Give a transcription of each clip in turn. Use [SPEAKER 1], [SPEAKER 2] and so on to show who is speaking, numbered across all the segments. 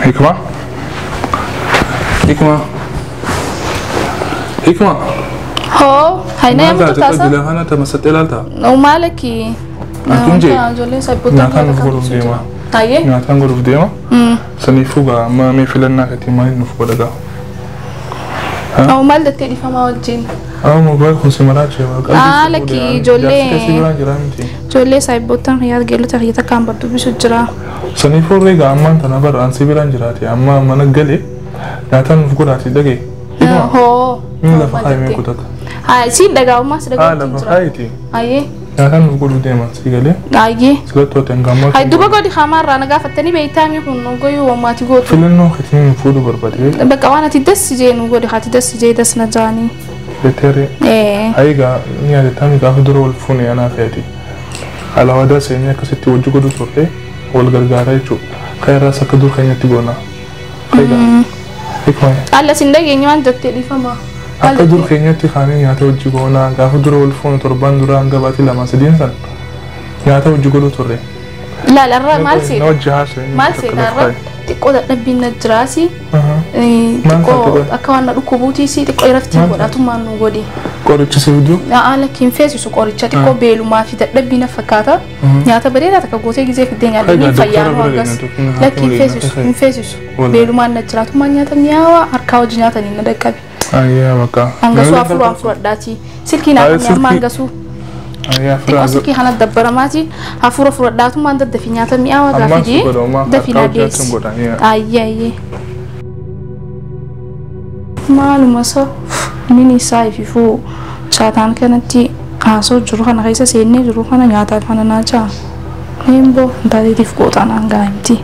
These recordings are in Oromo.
[SPEAKER 1] Hikma? Hikma? Hikma?
[SPEAKER 2] Hoo, haina
[SPEAKER 1] maaltu taate? Hana tamasattee ilaaltaa?
[SPEAKER 2] Maal akki?
[SPEAKER 1] Akkam jee? Nyaataan nuuf godhuuf deema.
[SPEAKER 2] Taayee?
[SPEAKER 1] Nyaataan godhuuf deema. Saniifuu gaa amma mee filannaa keetii maaliin nuuf godha gaa?
[SPEAKER 2] Maal jettee dhiifamaa wajjin?
[SPEAKER 1] Amma kun si maraachee
[SPEAKER 2] Aa lakki ijoollee ijoollee saayibootaan xiyyaata geelota xiyyaata kan bardubbisu jira.
[SPEAKER 1] Saniifuu reegaa ammaan tana bara ansi biraan jiraate amma mana galee nyaataan nuuf godhaati dhagee.
[SPEAKER 2] Hoo.
[SPEAKER 1] Inni lafa kaayimee kutata.
[SPEAKER 2] Haa siin dhagaa'ummaa si dhagaa'utti
[SPEAKER 1] lafa
[SPEAKER 2] jira.
[SPEAKER 1] kaayiti.
[SPEAKER 2] Ayyee.
[SPEAKER 1] Nyaataan nuuf godhuu deema si galee.
[SPEAKER 2] Ayyee.
[SPEAKER 1] Silattuu ati hangammaa.
[SPEAKER 2] Hay duba godhi hamaarraa na gaafattanii beektaami kun goyuu wammaati gootu.
[SPEAKER 1] Filannoo keetiin nuuf fuudhuu barbaade.
[SPEAKER 2] Bakka waan ati das jee nu godhi ati das jee das na jaanii.
[SPEAKER 1] Beetere. Ayigaa ni yaadattami gaafa dura wal fuune anaa fe'ati. Alawaadaa seenee akkasitti wajji godhu turte wal gargaaraa jechuudha. Kan irraas akka dur keenyatti goona. Ayigaa.
[SPEAKER 2] Alla sin dhageenye waan jettee dhiifama.
[SPEAKER 1] Akka dur keenyatti kaanee nyaata wajji goona gaafa dura wal fuune torban dura hanga baatii lama sadiin san nyaata wajji godhu turre.
[SPEAKER 2] Laala irraa maal seeta?
[SPEAKER 1] Na wajji haasa'e.
[SPEAKER 2] Maal seeta irraa xiqqoo dadhabbiin na jiraasi. Xiqqoo akka waan na dhukkubuutiisi xiqqoo irratti godhatummaan nu godhi.
[SPEAKER 1] Qoricha si fiduu?
[SPEAKER 2] Haa lakki hin feesisu qoricha xiqqoo beelumaa fi dadhabbii na fakkaata. Nyaata bareedaa takka gootee gizee fiddee nyaadhanii fayyaa nu akkas. Lakki hin feesisu hin feesisu. Beelumaan na jiraatummaan nyaata mi'aawaa harkaa wajji nyaatanii na dhaqqabe.
[SPEAKER 1] Ayyaa bakka.
[SPEAKER 2] Hangasuu hafuuraan fudhadhaati. Silkii naa amma hangasuu.
[SPEAKER 1] Ayyaa
[SPEAKER 2] Xiqqoo silkii kana dabbaramaati. Hafuura fudhadhaatummaan daddafii nyaata mi'aawaa gaafa jee dafii na geessi. Ayyee ayyee. Maaluma isa inni isaa ififuu saataan kanatti haasoo jiru kana keessa seennee jiru kana nyaataaf kana naa jaa. Neemboo intaleetiif gootaan hangaa himti.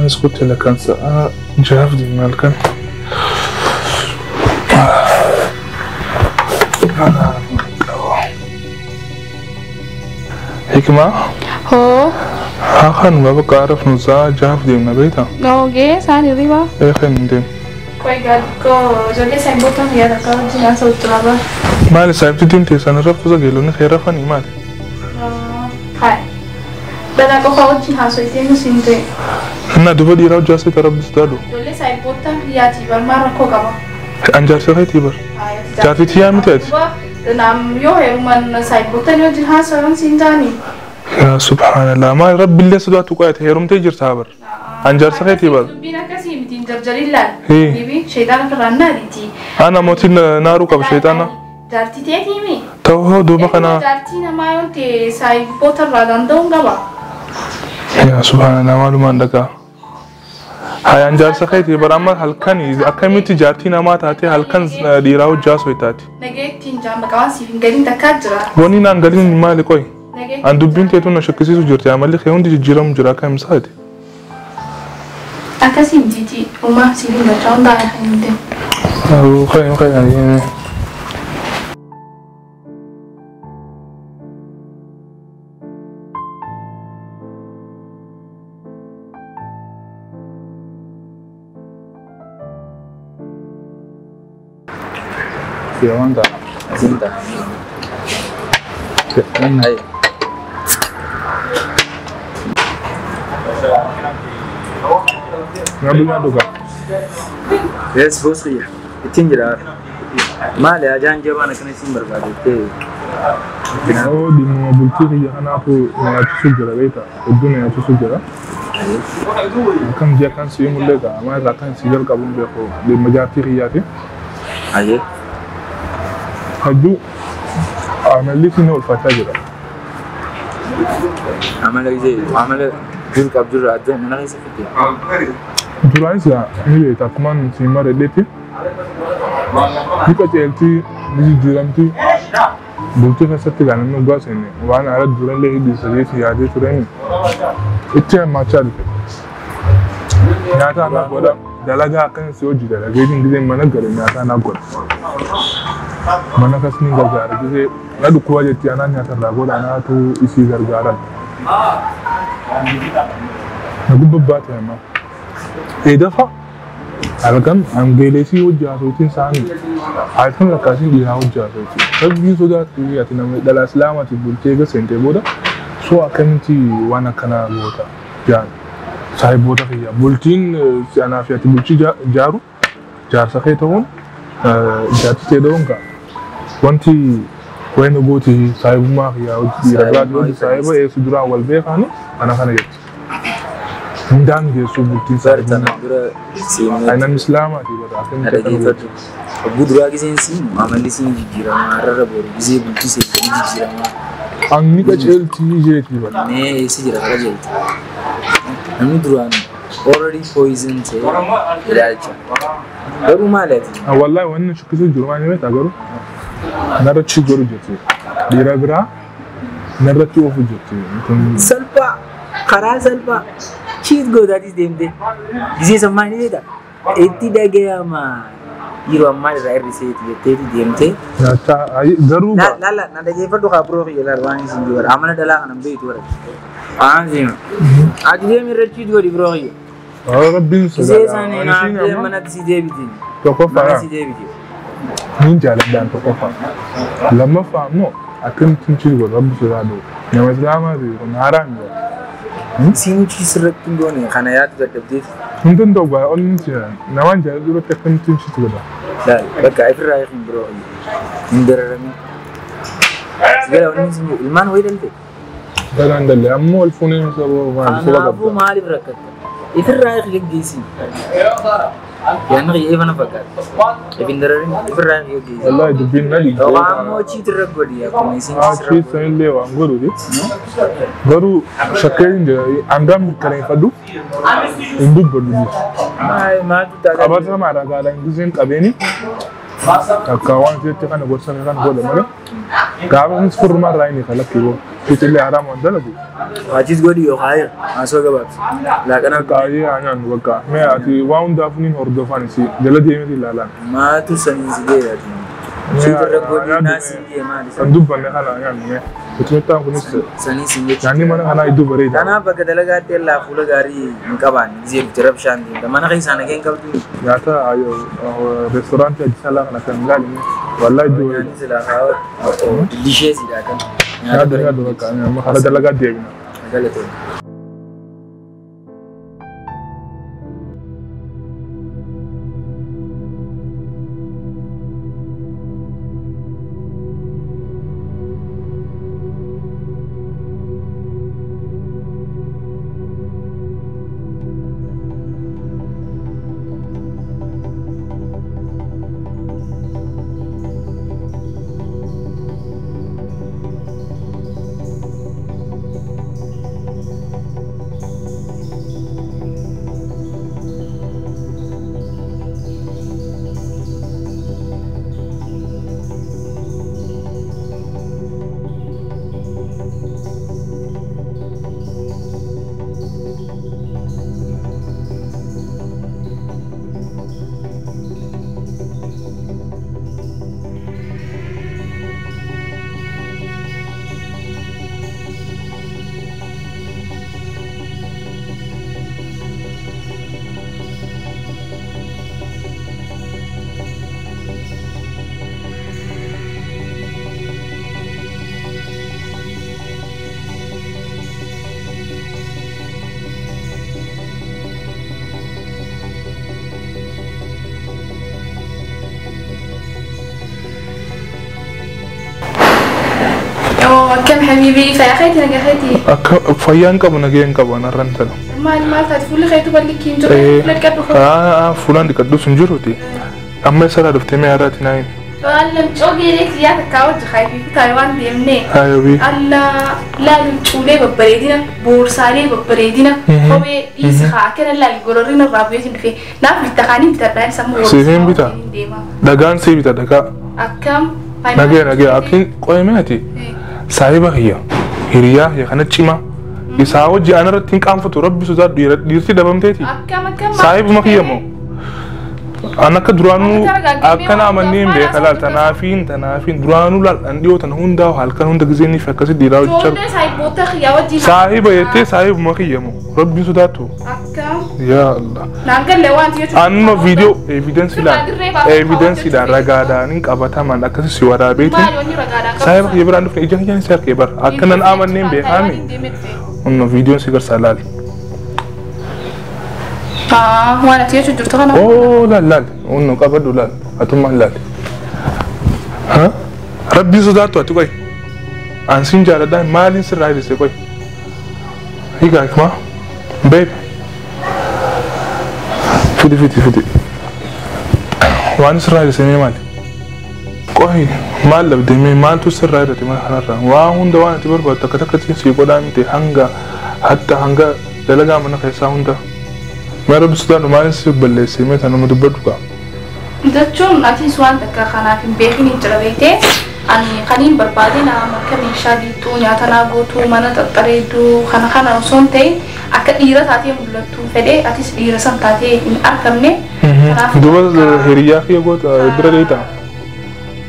[SPEAKER 1] Iskutti lakan sa'a jaaf diimaa halkan. Hikma?
[SPEAKER 2] Hoo.
[SPEAKER 1] Haa kan bakka arafnu sa'a jaaf deemna beektaa?
[SPEAKER 2] Oogee isaan hirriba.
[SPEAKER 1] Ee kan deemu.
[SPEAKER 2] Qoy gaadhikoo ijoollee saayibootaan xiyyaata akka wajjin haasa'u jira bara.
[SPEAKER 1] Maali saayibtiitiin teessan irra geelonni xeerafanii maali?
[SPEAKER 2] Haa. Dhala qofa wajjin haasa'itee nu siin ta'e.
[SPEAKER 1] Na duba dhiiraa hojii asii tarabbis daadhu.
[SPEAKER 2] Ijoollee saayibootaan xiyyaatii barmaa rakkoo qaba.
[SPEAKER 1] An jaarsa keetii bar. Jaartii tiyyaa miti ati.
[SPEAKER 2] Naam yoo heeruman saayibootaan wajjin haasa'an siin taani.
[SPEAKER 1] Yaa subhaanallah maal rabbillee sodaatu qo'ate heerumtee jirtaa bar. An jaarsa keetii bar.
[SPEAKER 2] Dubbiin akkasii miti hin jarjarin laal. Bibi sheexaana ofirraa naaditi.
[SPEAKER 1] Ana mootiin naaruu qaba sheexaana.
[SPEAKER 2] Jaartii teetii mi?
[SPEAKER 1] Ta'uu duuba kana.
[SPEAKER 2] Jaartii namaa yoo ta'e saayiboota irraa danda'uun qaba.
[SPEAKER 1] Yaa subhaanallah maalumaan dhagaa. Hayaan jaarsa keetii bara amma halkan akkamitti jaartii namaa taatee halkan dhiiraa hojii haasoo taati.
[SPEAKER 2] Nageettiin jaan bakka waan siif hin galin takkaa jira.
[SPEAKER 1] Wanni naan galin maali qoy? An dubbiin teetu na shakkisiisu jirti amalli kee hundi jijjiiramu jira akka himsaati.
[SPEAKER 2] Akkasii mitiiti uumaa siif hin galchaa hundaa kan hin ta'e.
[SPEAKER 1] Qoy qoy. Yawanda.
[SPEAKER 3] Zinta. Ay. Yes, boss kiyya. Ittiin jira. Maali ajaan jabaan akkana isin barbaadettee?
[SPEAKER 1] Oo dhimma bultii kiyya kanaatu na yaachisu jira beektaa? Hedduu na yaachisu jira. Akkam ji'a kan si mul'ata amma irraa kan si jalqabuun beeku dhimma jaartii kiyyaati.
[SPEAKER 3] Ayyee.
[SPEAKER 1] Hedduu amalli si na ulfaataa jira.
[SPEAKER 3] Amala gisee amala dur qabdurra adda mana keessa fitte.
[SPEAKER 1] Duraanis ni beekta akkumaan nuti maredhetti. Ni qajeeltii Ni jijjiiramti. Bultii keessatti gaa namni dhugaa seenne waan haala durallee hidhii sadiitti yaadee tureen itti hammaachaa dhufe. Nyaata anaa godha. Dalagaa akkan si hojii dalageetiin gisee mana gale nyaata anaa godha. Mana kas ni gargaara gisee na dhukkuba jetti anaa nyaata irraa godha anaatu isii gargaaran. Na gubbabbaate amma. Eedafa halkan hangeeleesii hojii haasootiin isaanii halkan lakkaasiin dhiiraa hojii haasootiin. Rabbiin sodaatu ati nama dhala islaamaatiif bultee eega seentee booda soo akkamitti waan akkanaa goota jaan saahiboota kiyya bultiin anaa fi ati bultii jaaru jaarsa kee ta'uun jaarsi ta'e ta'uun kaa wanti wayna gooti saahibummaa kiyyaa hojii dhiira biraati hojii saahiba eessu duraan wal beekaani ana kana jetti. Hundaan geessu bultiin saahibummaa.
[SPEAKER 3] Dura seemee
[SPEAKER 1] Ani namni islaamaati bara akkamitti akkana
[SPEAKER 3] dhaggeeffadhu.
[SPEAKER 1] gooti.
[SPEAKER 3] Obbuu duraa giseen siimu amalli siin jijjiiramaa har'arra boru gisee bultii seentanii jijjiiramaa.
[SPEAKER 1] Anni qaceeltii jeetii bara.
[SPEAKER 3] Mee eessa jira qajeelti? Namni duraan already poison ta'e ilaalcha. Garuu maali ati?
[SPEAKER 1] Wallahi wanni shakkisuu jiru maal beektaa garuu narratti godhu jetti. Dhiira biraa narratti oofu jetti. Kun
[SPEAKER 3] Salphaa karaa salphaa cheat gootaatis deemte. Gisee sammaa ni beektaa? Itti dhagayama. Yeroo ammaa irraa hir'iseeti jetteeti deemte.
[SPEAKER 1] nyaata garuu
[SPEAKER 3] La la la na dhaggeeffadhu kaa biroo kiyya laal waan isin jiru amala dhalaa kana hin beektu bara. Waan siin. Ati deemi irra cheat godhi biroo kiyya.
[SPEAKER 1] Rabbiin
[SPEAKER 3] Gisee
[SPEAKER 1] sodaadha.
[SPEAKER 3] isaanii
[SPEAKER 1] Ani
[SPEAKER 3] naaf
[SPEAKER 1] siin
[SPEAKER 3] deem
[SPEAKER 1] amma
[SPEAKER 3] manatti si deebiti.
[SPEAKER 1] tokkoffaa
[SPEAKER 3] Mana si deebiti.
[SPEAKER 1] niin jaaladhaan tokkoffaa. Lammaffaa immoo akkamittiin cheat godhu rabbi sodaadhu. Nama islaamaati kun haaraan jira.
[SPEAKER 3] Siin cheat sirratti hin goone kana yaadu dadhabdeef.
[SPEAKER 1] Hin danda'u gaa onni namaan jaaladhu irratti akkamittiin cheat godha.
[SPEAKER 3] Laal bakka ifirraa eeguun biroo kiyya. Hin dararamin. Sigala wanni isin jiru ilmaan wayii dhalte.
[SPEAKER 1] Dalaan dalle ammoo wal fuunee sababa maal soba
[SPEAKER 3] Kanaafuu
[SPEAKER 1] qabda.
[SPEAKER 3] maaliif rakkatta? Ifirraa eegi geggeessi. Yaanni kiyya ifa na fakkaata. If hin dararin ifirraa eegi geggeessi.
[SPEAKER 1] Wallahi dubbiin na dhiibdee.
[SPEAKER 3] Yookaan ammoo cheat irra godhi akkuma isin cheat irra
[SPEAKER 1] Cheat
[SPEAKER 3] godhi.
[SPEAKER 1] sanillee waan godhuuti. Garuu shakkee hin jira hangaan mirkaneeffadhu hin dubbadhu jechuudha.
[SPEAKER 3] Maal maaltu taata?
[SPEAKER 1] Qabatamaa ragaadhaan giseen qabeeni akka waan jetti kana gorsa kana godha malee gaafa kunis furmaa irraa inni kalaqqii boo fiixillee haraam waan dalagu
[SPEAKER 3] Cheat godhi yookaan haasoo gabaabsi. Laaqana
[SPEAKER 1] qaayee haa nyaannu bakka mee ati waa hundaafuu niin hordofaan isii jala deemee ilaalaan.
[SPEAKER 3] maaltu saniin si ga'e ati? Cheat irra godhi naa siin ga'e maali?
[SPEAKER 1] Kan dubbanne kana haa nyaannu mee Itoophiyaan kunis
[SPEAKER 3] Sanii siin jechuudha.
[SPEAKER 1] nyaanni mana kanaa iddoo bareedaa.
[SPEAKER 3] Kanaaf bakka dalagaatti illaa fuula gaarii hin qabaanne gisee dhufte rabshaan deemta. Mana keessaa nageen qabdu.
[SPEAKER 1] Nyaata reestooraantii Addis Alaa kana kan ilaalime wallahi iddoo bareedaa.
[SPEAKER 3] Nyaanni silaa kaawwa. Dillishee sidhaa kan.
[SPEAKER 1] Nyaata nyaata bakka amma karaa dalagaa deebina.
[SPEAKER 3] Galatoomi.
[SPEAKER 2] Akkam habiibii fayyaa keetii nagaa keetii.
[SPEAKER 1] Akka fayyaan qabu nageen qabu anarran tana.
[SPEAKER 2] Maal maal taate fuulli keetu ballikii hin jiru fuula dhiqadhu.
[SPEAKER 1] Fuulaan dhiqadhus hin jiruuti. Amma eessarraa dhuftee mee haaraati naa himi.
[SPEAKER 2] Lamcoo geelee kiyyaa takkaa wajji kaayifii Taayiwaan deemnee.
[SPEAKER 1] Haayobii.
[SPEAKER 2] Alla laalun cuulee babbareedina boorsaalee babbareedina kophee dhiisi haa akkana laal gororri narraa bu'ee hin dhufe naaf bitta kaanii bitadhaan sammuu
[SPEAKER 1] Siifin bita?
[SPEAKER 2] deema.
[SPEAKER 1] Dhagaan sii bita dhagaa.
[SPEAKER 2] Akkam
[SPEAKER 1] Nagee nagee akkin qoyme ati saahiba kiyya hiriyaa kiyya kana cimaa isaa wajji ana irratti hin qaanfatu rabbi sodaadhu dhiirti dhabamteeti.
[SPEAKER 2] Akkam akkam.
[SPEAKER 1] Saahibuma kiyya moo? An akka duraanuu akkana amannee hin beeka laal tanaafiin tanaafiin duraanuu laal an dhiyoo tana hundaa halkan hunda gizeenii fi akkasii dhiiraa hojjechaa.
[SPEAKER 2] Ijoollee saahiboota kiyya wajjin.
[SPEAKER 1] Saahiba jettee saahibuma kiyya moo rabbiin sodaattu.
[SPEAKER 2] Akkam.
[SPEAKER 1] Yaa Allah.
[SPEAKER 2] Naan galle waan jechuudha.
[SPEAKER 1] Anuma viidiyoo evidensiidhaan ragaadhaan qabataman akkasii si waraabeeti.
[SPEAKER 2] Maali wanni ragaadhaan qabu?
[SPEAKER 1] Saahiba kiyya biraan dhufne ija kiyyaan si harkee bara akka nan amannee hin beekaami. Onno viidiyoon si garsaa laali.
[SPEAKER 2] Waan ati jechuun jirtu kana.
[SPEAKER 1] Oo laal laal onno qabadhu laal atummaan laal. Rabbiin sodaattu ati qoy. An sin jaaladhaan maaliin sirraa hir'ise qoy. Hiikaa hikmaa. Babe. Fidi fidi fidi. Waan sirraa hir'ise mee maali? Qoy maal dhabde mee maaltu sirraa hir'ate mana kanarraa? Waa hunda waan ati barbaaddu takka takkatti sii godhaa miti hanga hatta hanga dalagaa mana keessaa hunda. Mee rabbi sodaadhu maaliin si balleesse mee tanuma dubbadhu kaa.
[SPEAKER 2] Jechuun atis waan takka kanaaf hin beekin hin jira beektee ani kaniin barbaade nama akka meeshaa diituu nyaata naa gootuu mana xaxxareedduu kana kana osoo hin ta'in akka dhiira taatee mul'attu fedhee atis dhiira san taatee hin argamne.
[SPEAKER 1] Duuba hiriyaa kiyya goota bira deetaa.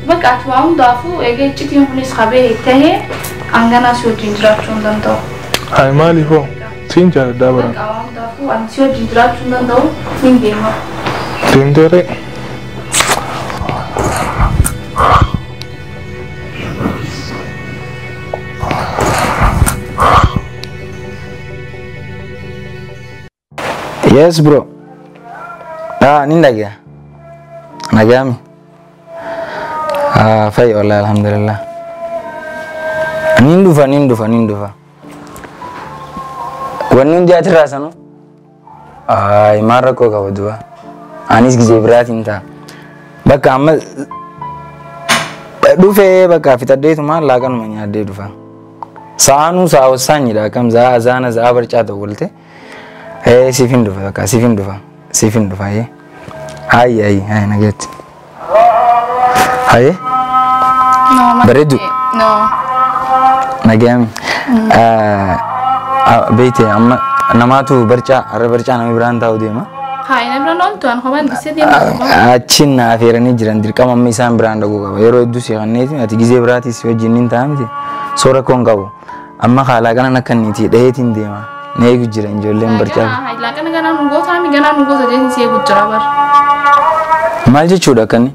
[SPEAKER 2] Bakka ati waa hundaafuu eegee iccitiin kunis qabee tahee hanganaa si wajjin jiraachuu hin danda'u.
[SPEAKER 1] Hayi maaliif hoo? Siin jaaladhaa baran.
[SPEAKER 2] Bakka waa hundaafuu ani si wajjin jiraachuu hin danda'u nin deema.
[SPEAKER 1] Deemtee ree?
[SPEAKER 3] Yes bro. Ah, ni dhagaya. Nagaami. Ah, fayya wallahi alhamdulillah. Nin dhufa nin dhufa nin dhufa. Wanni hundi atirraa sanu? Ay, maal rakkoo qaba duba. Anis gizee biraatiin ta'a. Bakka amma dhufee bakka fixadheetuma laaqanuma nyaadhee dhufa. Sa'aanuu sa'a wasaanyidha akkam za'a azaana za'a barcaa ta'u walte. Siif hin dhufa bakka siif hin dhufa siif hin dhufa ayyee. Ayyi ayyi ayyi nageetti. Ayyee. Bareedu.
[SPEAKER 2] No.
[SPEAKER 3] Nagaami. Beekte amma namaatu barcaa har'a barcaa namni biraan taa'u deema.
[SPEAKER 2] Haa inni biraan ooltu an kophaan gisee deema.
[SPEAKER 3] Achiin na affeeranii jiran dirqama amma isaan biraan dhaquu qaba. Yeroo hedduu si kanneeti ati gizee biraatis wajjin hin ta'a miti. Soora koon qabu. Amma haalaa kanan akka inni itti dhaheetiin deema. Na eegu jira ijoolleen barcaa.
[SPEAKER 2] Laaqana ganaa nu goota mi ganaa nu goota jeetiin si eegu jira bar.
[SPEAKER 3] Maal jechuudha akkanni?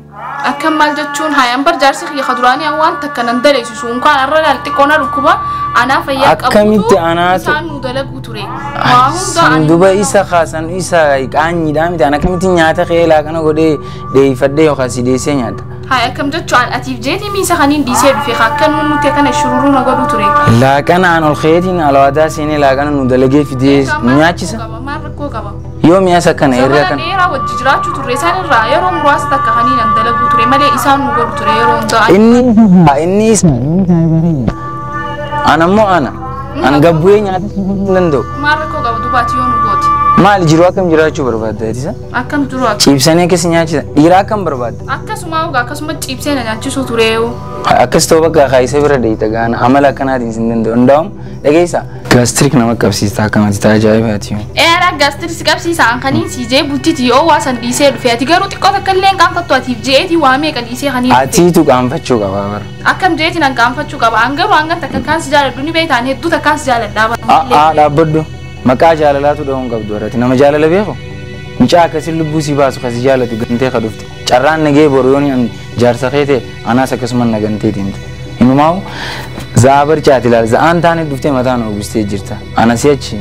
[SPEAKER 2] Akkam maal jechuun haayaan bar jaarsi kiyya kaduraanii waan takka nan daleessisu unkaan har'a laal xiqqoo na dhukkuba anaa fayyaa qabutu
[SPEAKER 3] Akkamitti anaatu
[SPEAKER 2] isaan nu dalaguu ture. Waa hunda
[SPEAKER 3] San duba isa kaasan isa qaanyiidhaa miti an akkamitti nyaata kee laaqana godhee dheeyfadhee yookaan si deessee nyaata.
[SPEAKER 2] Haaya akkam jechuun atiif jeetii miisa kaniin dhiisee dhufe akka nuun nuti akkana shururuu na godhu ture.
[SPEAKER 3] Laaqana an ol keetiin alwaadaa seenee laaqana nu dalagee fidee nu nyaachisa.
[SPEAKER 2] Maal rakkoo qaba?
[SPEAKER 3] Yoo mi'as akkana irra
[SPEAKER 2] Zamana
[SPEAKER 3] kan.
[SPEAKER 2] dheeraa wajji jiraachuu turre isaan irraa yeroo muraasa takka kaniin an dalaguu ture malee isaan nu godhu ture yeroo hundaa.
[SPEAKER 3] Inni inni isa. An ammoo ana. An gabbu'ee nyaata hin danda'u.
[SPEAKER 2] Maal rakkoo qaba dubaati yoo nu gooti?
[SPEAKER 3] Maal jiru akkam jiraachuu barbaadda isa?
[SPEAKER 2] Akkam jiru akka?
[SPEAKER 3] Ciibsanii akkas nyaachisa. Dhiira akkam barbaadda?
[SPEAKER 2] Akkasuma ogaa akkasuma ciibsee na nyaachisuu tureewu.
[SPEAKER 3] Akkas ta'uu bakka kaayisee bira deeyita gaana amala akkanaatiin sin danda'u. Hundaa'um dhageessa. Gaastirik nama qabsiista akkamati ta'a ajaa'ibaati.
[SPEAKER 2] Eera gaastirik si qabsiisa an kaniin si jee bultiti yoo waa san dhiisee dhufe ati garuu xiqqoo takka illee hin qaanfattu atiif jeetii waa meeqa dhiisee kaniin dhufe.
[SPEAKER 3] Atiitu qaanfachuu qaba bara.
[SPEAKER 2] Akkam jeetiin an qaanfachuu qaba an garuu hangan takka kaan si jaaladhu ni beektaan hedduu takkaan si jaaladhaa bara.
[SPEAKER 3] Aa dhaabbadhu. Maqaa jaalalaatu dha'uun qabdu warratti nama jaalala beeku. Mucaa akkasiin lubbuu si baasu kasi jaalatu gantee ka dhufte. Carraan nagee boru yoon an jaarsa kee ta'e anaas akkasuma na gantee deemte. Hinumaawu za'a barcaati ilaala za'aan taane dhuftee mataa na uwwistee jirta. Ana si achi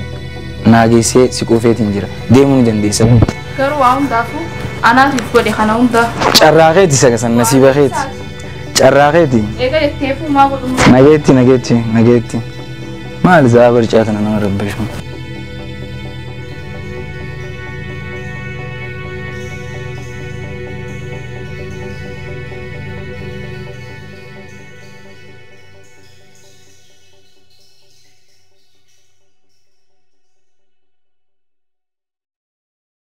[SPEAKER 3] naa geessee si quufeetiin jira. Deemuu ni dandeessa.
[SPEAKER 2] Garuu waa hundaafuu anaatiif godhe kana hunda.
[SPEAKER 3] Carraa keeti sagasan nasiiba keeti. Carraa keeti.
[SPEAKER 2] Eega jetteefuu maa godhu?
[SPEAKER 3] Nageetti nageetti nageetti. Maal za'a barcaa kana nama rabbashu.